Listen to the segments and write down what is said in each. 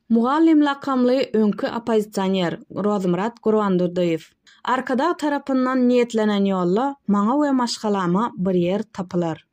Mugallym lakamly öňki oppozisioner Rozmyrat Gurbandurdyýew, Arkadag tarapyndan niýetlenen ýolda maňa we maşgalama bir ýer tapylar.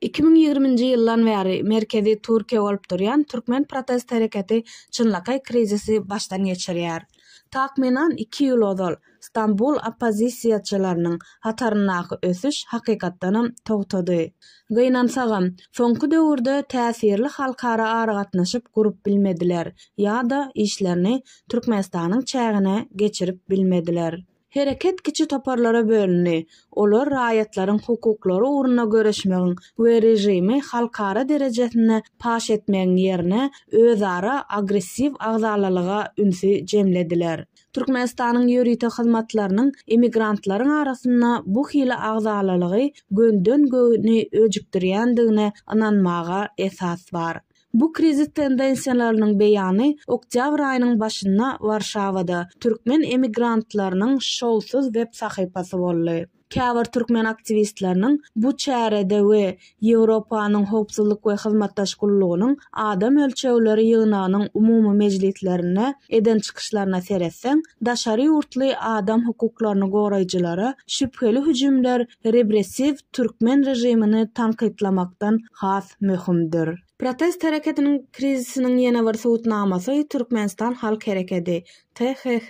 2020-nji ýyldan bäri merkezi Türkiýe bolup durýan türkmen protest hereketi çynlakaý krizisi başdan geçirýär. Takmynan iki ýyl ozal Stambul oppozisiýaçylarynyň hataryndaky ösüş hakykatdanam togtady. Gynansagam, soňky döwürde täsirli halkara aragatnaşyk gurup bilmediler ýa-da işlerini Türkmenistanyň çägine geçirip bilmediler. Hereket kiçi toparlara bölündi, olar raýatlaryň hukuklary ugrunda göreşmegiň we režimi halkara derejesinde paş etmegiň ýerine özara agressiw agzalalyga ünsi jemlediler. Türkmenistanyň ýörite hyzmatlarynyň emigrantlaryň arasynda bu hili agzalalygy gönden-göni öjükdirýändigine ynanmaga esas bar. Bu krizis tendensiýalarynyň beýany oktýabr aýynyň başynda Warşawada türkmen emigrantlarynyň şowsuz web sahypasy boldy. Käbir türkmen aktiwistleriniň bu çärede we Ýewropanyň Howpsuzlyk we Hyzmatdaş Gullugynyň Adam ölçegleri ýygnagynyň umumy mejlislerinde eden çykyşlaryna seretseň, daşary ýurtly adam hukuklaryny goraýjylara şübheli hüjümler repressiw türkmen režimini tankytlamakdan has möhümdir. Protest hereketiniň krizisiniň ýene bir subutnamasy Türkmenistan Halk Herekedi, THH,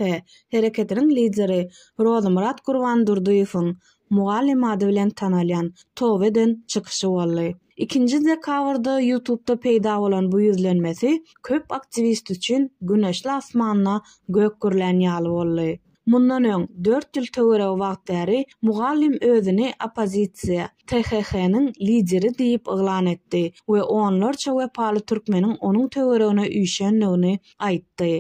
hereketiniň lideri Rozymyrat Gurbandurdyýewiň, Mugallym ady bilen tanalýan, toba eden çykyşy boldy. Ikinji dekabrda Ýutubda peýda bolan bu ýüzlenmesi köp aktiwist üçin güneşli asmanda gök gürlän ýaly boldy. Mundan öň, dört ýyl töweregi wagt bäri mugallym özüni oppozisiýa, THH-niň lideri diýip yglan etdi we onlarça wepaly türkmeniň onuň töweregine üýşendigini aýtdy.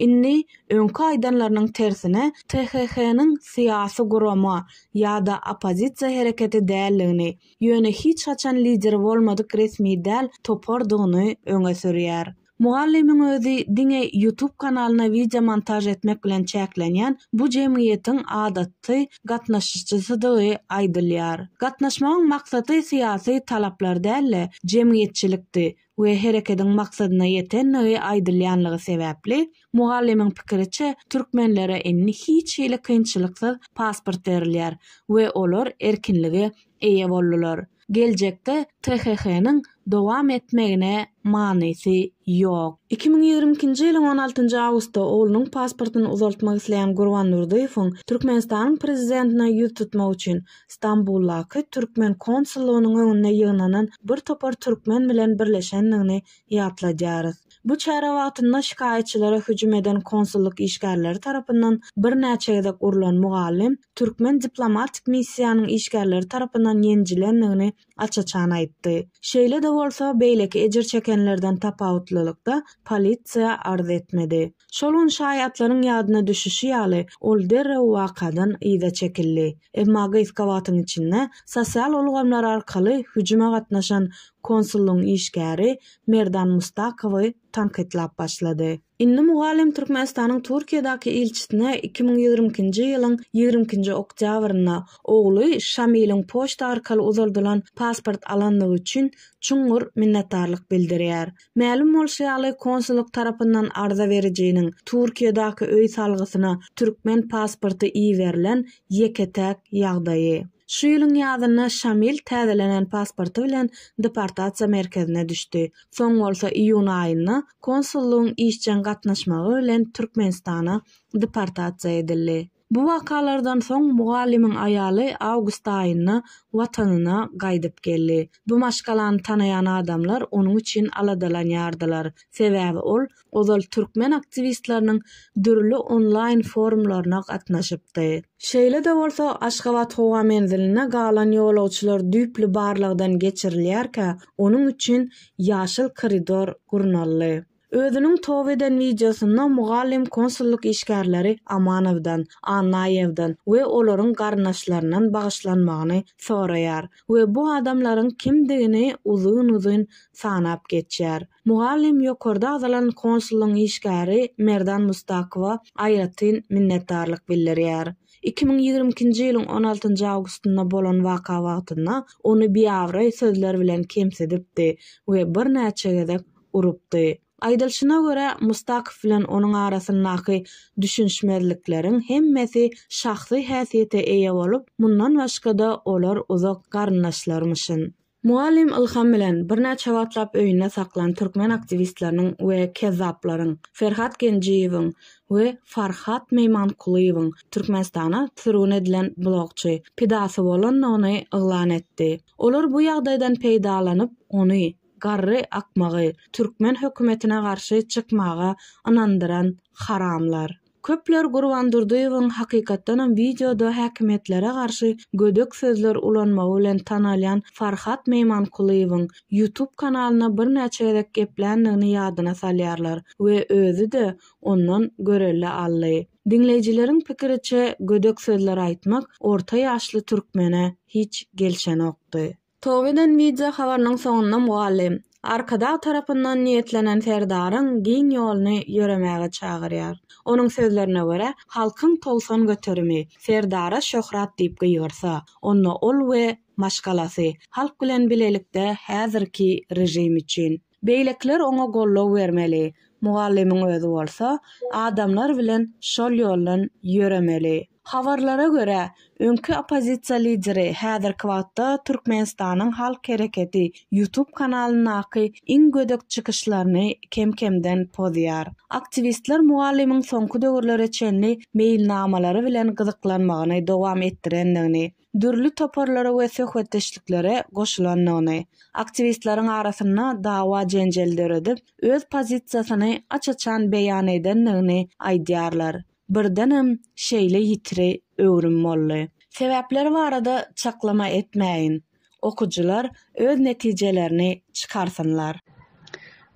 Indi, öňki aýdanlarynyň tersine, THH-niň syýasy gurama ýa-da oppozisiýa hereketi däldigini, ýöne hiç haçan lideri bolmadyk resmi däl topardygyny öňe sürýär. Mugallymyň özi diňe YouTube kanalyna wideo montaž etmek bilen çäklenýän bu jemgyýetiň adaty gatnaşyjysydygy aýdylýar. Gatnaşmagyň maksady syýasy talaplar däl-de, jemgyýetçilikdi we herekediň maksadyna ýetendigi aýdylýanlygy sebäpli, mugallymyň pikiriçe, türkmenlere indi hiç hili kynçylyksyz pasport berilýär we olar erkinlige eýe boldular. Geljekde THH-niň dowam etmegine manysy ýok. 2022-nji ýylyň on altynjy awgustda oglunyň pasportyny uzaltmak isleýän Gurban Durdyýewiň Türkmenistanyň Prezidentine ýüz tutmak üçin Stambuldaky türkmen konsullygynyň öňünde ýygnanan bir topar türkmen bilen birleşendigini ýatladýarys. Bu çäre wagtynda şikaýatçylara hüjüm eden konsullyk işgärleri tarapyndan birnäçe gezek urlan mugallym türkmen diplomatik missiýanyň işgärleri tarapyndan ýenjilendigini aç-açan aýtdy. Şeýle-de bolsa, beýleki ejir çekenlerden tapawutlylykda, polisiýa arz etmedi. Şol gün şaýatlaryň ýadyna düşüşi ýaly, ol derrew wakadan yza çekildi. Emma gysga wagtyň içinde sosial ulgamlar arkaly hüjüme gatnaşan konsullygyň işgäri Merdan Mustakowy tankytlap başlady. Indi mugallym Türkmenistanyň Türkiýedäki ilçisine 2022-nji ýylyň 22-nji oktýabrynda ogly Şamiliň poçta arkaly uzaldylan pasport alandygy üçin çuňňur minnetdarlyk bildirýär. Mälim bolşy ýaly, konsullyk tarapyndan arza berijiniň Türkiýedäki öý salgysyna türkmen pasporty iberilen ýeke-täk ýagdaýy. Şu ýylyň ýazynda Şamil täzelenen pasporty bilen deportasiýa merkezine düşdi. Soň bolsa iýun aýynda konsullygyň işjeň gatnaşmagy bilen Türkmenistana deportasiýa edildi. Bu wakalardan soň mugallymyň aýaly awgust aýynda watanyna gaýdyp geldi. Bu maşgalany tanaýan adamlar onuň üçin aladalanýardylar. Sebäbi ol ozal türkmen aktiwistleriniň dürli onlaýn forumlaryna gatnaşypdy. Şeýle-de bolsa, Aşgabat howa menzilinde galan ýolagçylar düýpli barlagdan geçirilýärkä, onuň üçin ýaşyl koridor gurnaldy. Özüniň toba eden wideosynda mugallym konsullyk işgärleri Amanowdan, Annaýewden we olaryň garyndaşlaryndan bagyşlanmagyny soraýar we bu adamlaryň kimdigini uzyn-uzyn sanap geçýär. Mugallym ýokarda agzalan konsullygyň işgäri Merdan Mustakowa aýratyn minnetdarlyk bildirýär. 2022-nji ýylyň on altynjy awgustynda bolan waka wagtynda ony biabraý sözler bilen kemsidipdi we birnäçe gezek urupdy. Aýdylyşyna görä, Mustakow bilen onuň arasyndaky düşünişmezlikleriň hemmesi şahsy häsiýete eýe bolup, mundan başga-da olar uzak garyndaşlarmyşyn. Mugallym Ylham bilen birnäçe wagtlap öýünde saklan türkmen aktiwistleriniň we kezzaplaryň Ferhat Genjiýewiň we Farhat Meýmankulyýewiň Türkmenistana sürgün edilen blogçy pidasy bolandygyny yglan etdi. Olar bu ýagdaýdan peýdalanyp, ony, garry akmagy, türkmen hökümetine garşy çykmaga ynandyran haramlar. Köpler Gurban Durdyýewiň hakykatdanam wideoda häkimiýetlere garşy gödek sözler ulanmagy bilen tanalýan Farhat Meýmankulyýewiň YouTube kanalynda birnäçe gezek gepländigini ýadyna salýarlar we özi-de ondan görelde aldy. Diňleýjileriň pikiriçe, gödek sözler aýtmak orta ýaşly türkmene hiç gelşenokdy. Toba eden wideo habarynyň soňunda mugallym, Arkadag tarapyndan niýetlenen Serdaryň giň ýoluny ýöremäge çagyrýar. Onuň sözlerine görä, halkyň 90 göterimi Serdara şöhrat diýip gygyrsa, onda ol we maşgalasy halk bilen bilelikde häzirki režim üçin. Beýlekiler oňa goldaw bermeli, mugallymyň özi bolsa, adamlar bilen şol ýoldan ýöremeli. Habarlara görä, öňki oppozisiýa lideri häzirki wagtda Türkmenistanyň Halk hereketi YouTube kanalyndaky iň gödek çykyşlaryny kem-kemden pozýar. Aktiwistler mugallymyň soňky döwürlere çenli meýilnamalary bilen gyzyklanmagyny dowam etdirendigini, dürli toparlara we söhbetdeşliklere goşulandygyny, aktiwistleriň arasynda dawa-jenjel döredip, öz pozisiýasyny aç-açan beýan edendigini aýdýarlar. Birdenem şeýle ýitiri öwrüm boldy. Sebäpleri barada çaklama etmäýin. Okyjylar öz netijelerini çykarsynlar.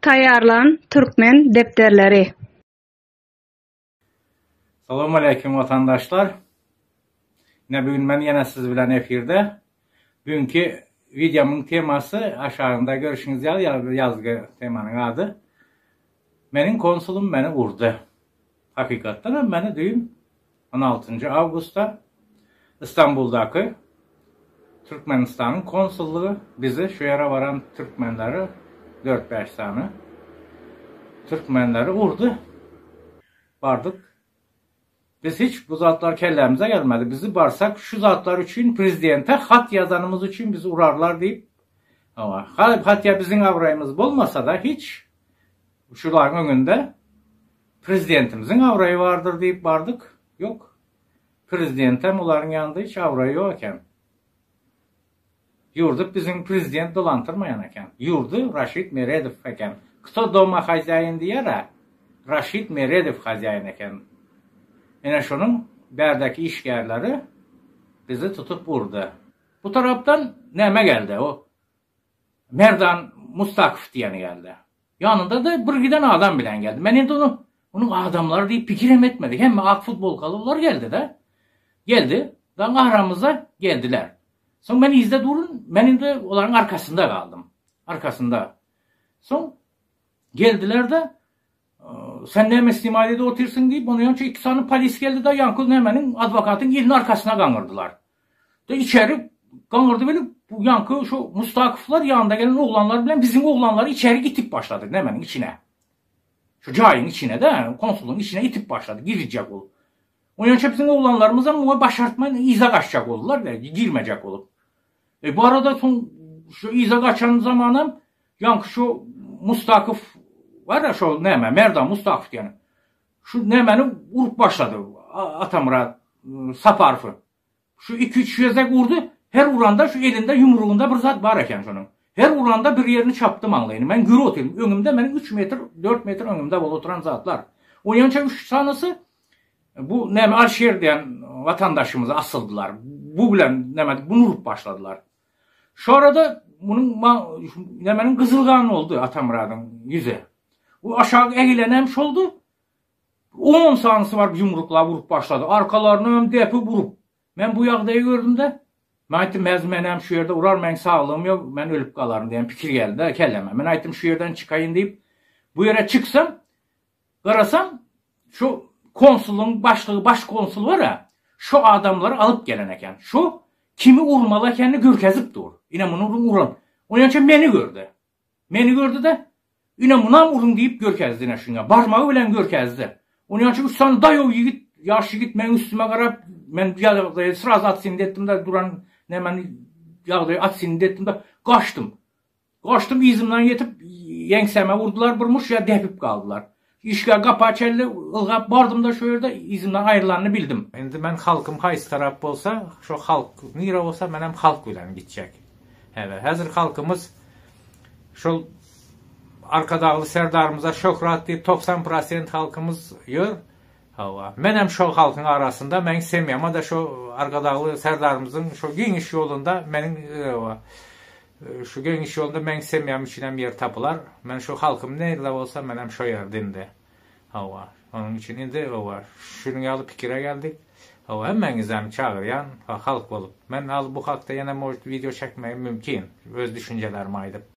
Taýýarlan Türkmen depderleri. Salam aleýkum watandaşlar. Ine bu gün men ýene siz bilen efirde. Bugünki wideomyň temasy aşagynda görüşiňiz ýaly ýazgy temanyň ady. Meniň konsulym meni urdy. Hakykatdan hem meni düýn 16 awgustda Istanbuldaky Türkmenistanyň konsullygy bizi şu ýere baran türkmenleri dört-bäş sany türkmenleri urdy. Bardyk. Biz hiç bu zatlar kellämize gelmedi. Bizi barsak şu zatlar üçin prezidente hat ýazanymyz üçin bizi urarlar diýip. Hawa. Hatda biziň abraýymyz bolmasa-da hiç şularyň öňünde prezidentimiziň abraýy bardyr diýip bardyk. Ýok. Prezidentem olaryň ýanynda hiç abraýy ýok eken. Ýurdy biziň prezident dolandyrmaýan eken. Ýurdy Raşid Meredow eken. Kto doma hazýaýyn diýer-ä. Raşid Meredow hazýaýyn eken. Ine şonuň bärdäki işgärleri bizi tutup urdy. Bu tarapdan näme geldi? O Merdan Mustakow diýeni geldi. Ýanynda-da bir giden adam bilen geldi. Men indi ony onuň adamlary diýip pikirem etmedik. Hemme ak futbolkalylar geldi-de. Geldi. Daň aramyza geldiler. Soň men yzda durun, men indi olaryň arkasynda galdym. Arkasynda. Soň geldiler-de, Sen näme snimaýt edip otyrsyň diýip, onuň ýança iki sany polis geldi-de, ýaňky nämeniň adwokatyň elini arkasyna gaňyrdylar. De içeri gaňyrdy welin, bu ýaňky şu Mustakowlar ýanynda gelen oglanlar bilen biziň oglanlary içeri itip başlady, nämeniň içine. Şu jaýyň içine-de, konsullygyň içine itip başlady, girjek bolup. Onýança biziň oglanlarymyzam muňa başartman yza gaçjak boldular, girmejek bolup. E bu arada soň şu yza gaçan zamanam ýaňky şu Mustakow bar-a şol näme, Merdan Mustakow diýen. Şu nämäni urup başlady Atamyrat Saparowy. Şu iki-üç gezek urdy, her uranda şu elinde ýumrugynda bir zat bar eken şonuň. Her uranda bir ýerini çapdy maňlaýyny. Men görüp otyryn, öňümde meniň üç metr, dört metr öňümde bolup oturan zatlar. Onýança üç sanysy bu näme Alşer diýen watandaşymyzy asyldylar. Bu bilen näme bunu urup başladylar. Şu arada munuň nämeniň gyzyl gan boldy Atamyradyň ýüzi. Bu aşak egilenem şoldy. On sanysy baryp ýumruklap urup başlady. Arkalarynam depip urup. Men bu ýagdaýy gördüm-de, men aýtdym, häzir menem şu ýerde urar, meň saglygym ýok, men ölüp galaryn diýen pikir geldi-de kelläme. Men aýtdym, şu ýerden çykaýyn diýip, bu ýere çyksam, garasam, şu konsulyň başlygy, baş konsul bar-a, şu adamlary alyp gelen eken. Şu kimi urmaly ekenini görkezip dur. Ine muny uran. Onýança meni gördi. Meni gördi-de, Ine munam uruň diýip görkezdi ine şuňa. Barmagy bilen görkezdi. Onýança üç sany daýaw ýigit, ýaş ýigit meň üstüme garap, men ýagdaýy sraz atsinda etdim-de, duran nämeni ýagdaýy atsinda etdim-de, gaçdym. Gaçdym, yzymdan ýetip, ýeňsäme urdular bir muş ýa depip galdylar. Işgär gapa çenli ylgap bardym-da şo ýerde yzymdan aýrylanyny bildim. Indi men halkym haýsy tarap bolsa, şo halk nire bolsa menem halk bilen gitjek. Häzir, häzir halkymyz şol Arkadagly Serdarymyza şöhrat diýip 90 prosent halkymyz ýör. Hawa, menem şo halkyň arasynda, meň semýama-da şo Arkadagly Serdarymyzyň şo giňiş ýolunda meniň şu giňiş ýolunda meň semýam üçinem ýer tapylar. Men şo halkym nirde bolsa menem şo ýerde indi. Hawa, onuň üçin indi hawa, şunuň ýaly pikire geldik. Hawa, hemmäňizem çagyrýan, halk bolup. Men hal bu hakda ýene может wideo çekmegim mümkin, öz düşünjelerimi aýdyp.